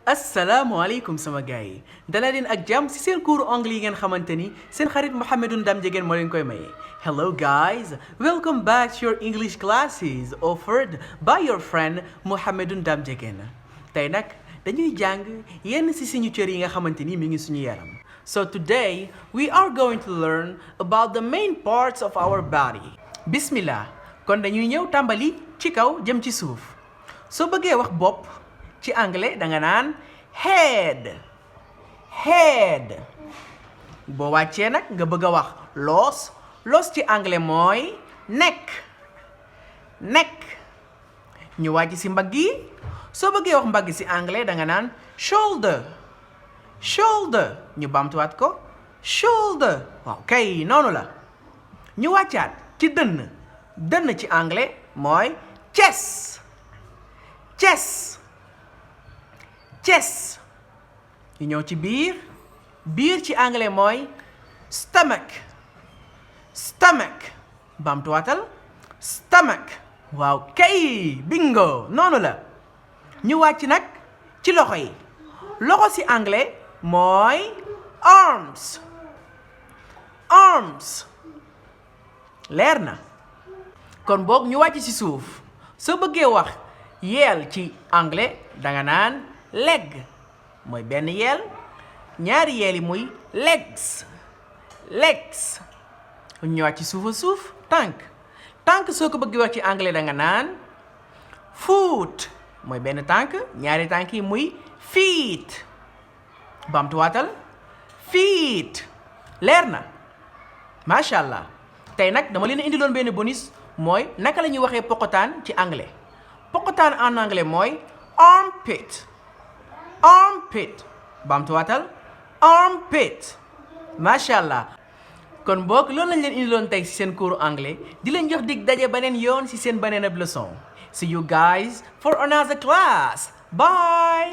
asalaamaaleykum sama gars yi dala leen ak jàmm ci seen cours anglais yi ngeen xamante ni seen xarit Mouhamadou Ndam Diegane moo leen koy maye. Hello guys, welcome back to your English classes offered by your friend Mouhamadou Ndam Diegane. Tey nag dañuy jàng yenn ci suñu cër yi nga xamante ni mi ngi suñu yaram. So today we are going to learn about the main parts of our body. Bismillah, kon dañuy ñëw tàmbali ci kaw jëm ci suuf. Soo bëggee wax bopp ci anglais da nga naan head boo wàccee nag nga bëgg a wax loos ci anglais mooy neck ñu wàcc ci mbagg yi soo bëggee wax mbagg ci anglais da nga naan shoulder ñu bamtuwaat ko shoulder waaw kay noonu la ñu wàccaat ci dënn ci anglais mooy chest ñu ñëw ci biir ci anglais mooy stomach bamtuwaatal stomach waaw kay bingo noonu la ñu wàcc nag ci loxo yi loxo ci anglais mooy arms leer na kon boog ñu wàcc ci suuf soo bëggee wax yeel ci anglais danga naan leg mooy benn yeel ñaari yeel yi muy legs ñëwaat ci suuf tànk soo ko bëggee wax ci anglais danga naan foot mooy benn tànk ñaari tànk yi muy feet bamtuwaatal feet leer na macha allah tey nag dama leen indiloon benn bonus mooy naka la ñuy waxee poqotaan ci anglais poqotaan en anglais mooy armpit bamtuwaatal armpit macha allah kon boog loolu lañ leen indiloon tey ci seen cours anglais di leen jox dig daje beneen yoon ci seen beneen ab leçon see you guys for another class bye